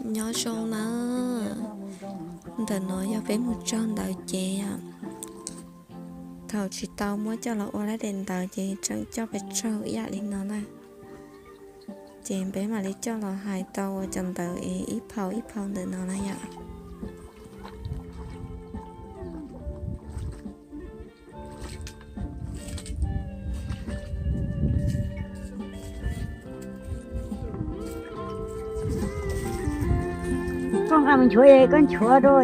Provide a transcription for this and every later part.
Nyob zoo na, ntawm no yog peb mus tsaug ntawv ces, thaum tsis tau muab coj los ua lab daim ntawv ces tseem coj pes tsawg ib yam li no na. Ces peb mam li coj los hais tau ua cov ntawv es ib phau ib phau ntawm no na yom. Koj nqa mus nchuav, koj nchuav rau,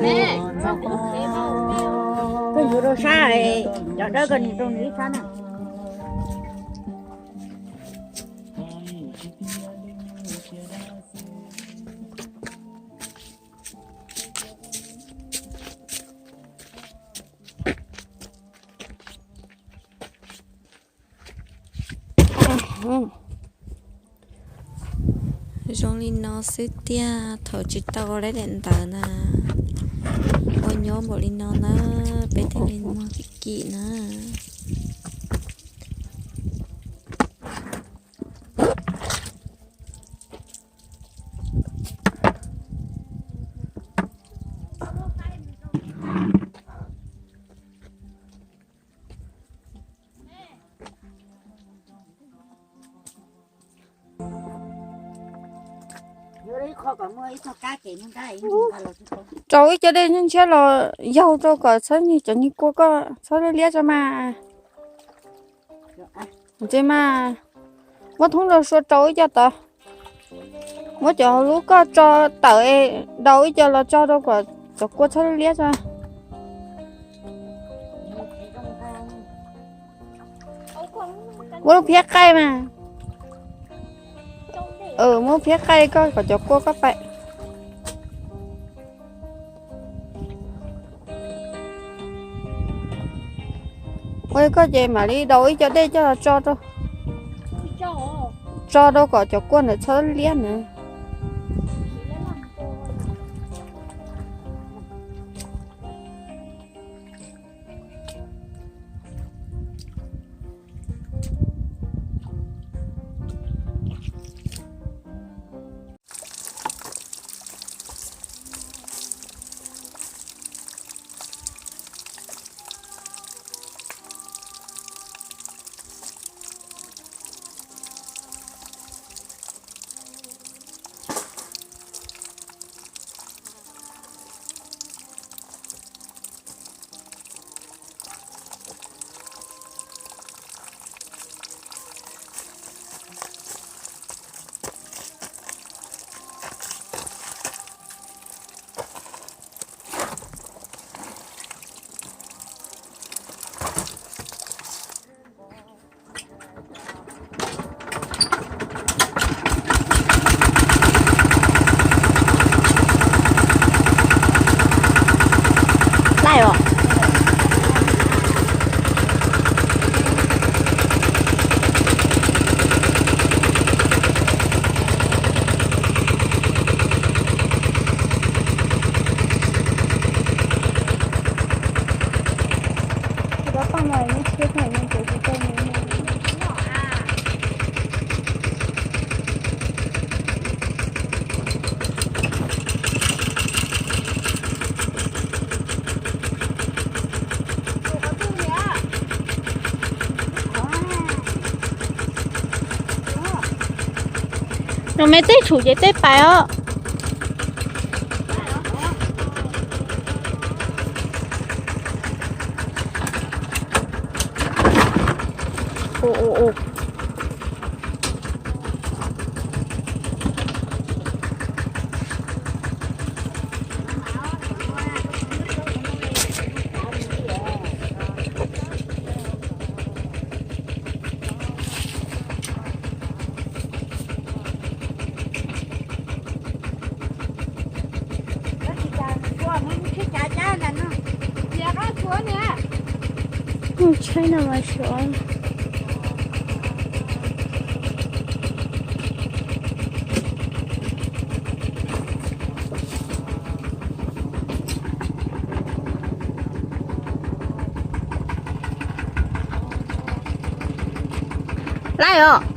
koj nchuav rau sab, cov dawb koj nws rau nws ib sab na. Zoo li no xwb tiag, thaum tsis tau ua lab daim ntawv na, ua nyob npaum li no na, peb thiaj li muag kim na. Rau ib co dej ntshiab los yaug rau kom txhob, cov nyuag kua koj txhob liab tso mas. Ntse mas, muab thoob rau sua rau ib co tod. Muab cov hauv lub koj tso tawm, daus ib co los tso rau kom cov kua txhob liab tso. Muab lub phiab qaij mas. Muab lub phiab qaij koj kom cov kua koj pais. Ua li koj ces mam li daus ib co dej coj los tso rau, tso rau kom cov kua ntawd txhob liab na. Laij os. Nws me tej tshum ces tej pais os. China mas suav. Laij os.